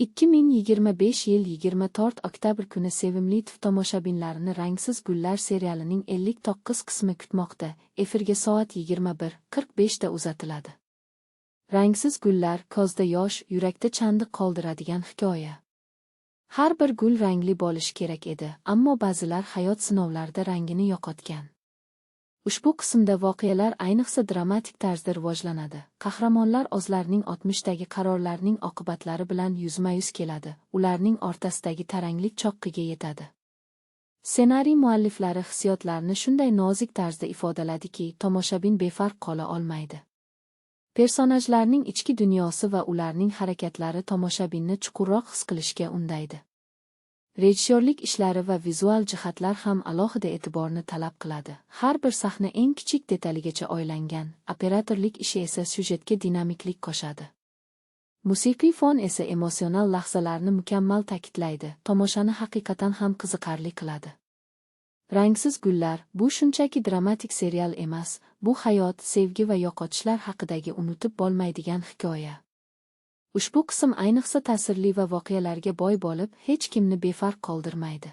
2025 yil 24 oktyabr kuni Sevimli TV tomoshabinlarini Rangsiz gullar serialining 59 qismi kutmoqda. Efirga soat 21:45 da uzatiladi. Rangsiz gullar: ko'zda yosh, yurakda chandiq qoldiradigan hikoya. Har bir gul rangli bo'lishi kerak edi, ammo ba'zilar hayot sinovlarida rangini yo'qotgan. Ushbu qismda voqealar ayniqsa dramatik tarzda rivojlanadi. Qahramonlar o'zlarining o'tmishdagi qarorlarining oqibatlari bilan yuzma-yuz keladi, ularning o'rtasidagi taranglik cho'qqiga yetadi. Ssenariy mualliflari hissiyotlarni shunday nozik tarzda ifodaladiki, tomoshabin befarq qola olmaydi. Personajlarning ichki dunyosi va ularning harakatlari tomoshabinni chuqurroq his qilishga undaydi. Rejissyorlik ishlari va vizual jihatlar ham alohida e'tiborni talab qiladi. Har bir sahna eng kichik detaligacha o'ylangan, operatorlik ishi esa syujetga dinamiklik qo'shadi. Musiqiy fon esa emotsional lahzalarni mukammal ta'kidlaydi, tomoshani haqiqatan ham qiziqarli qiladi. Rangsiz gullar bu shunchaki dramatik serial emas, bu hayot, sevgi va yo'qotishlar haqidagi unutib bo'lmaydigan hikoya. Ushbu qism ayniqsa ta'sirli va voqealarga boy bo'lib, hech kimni befarq qoldirmaydi.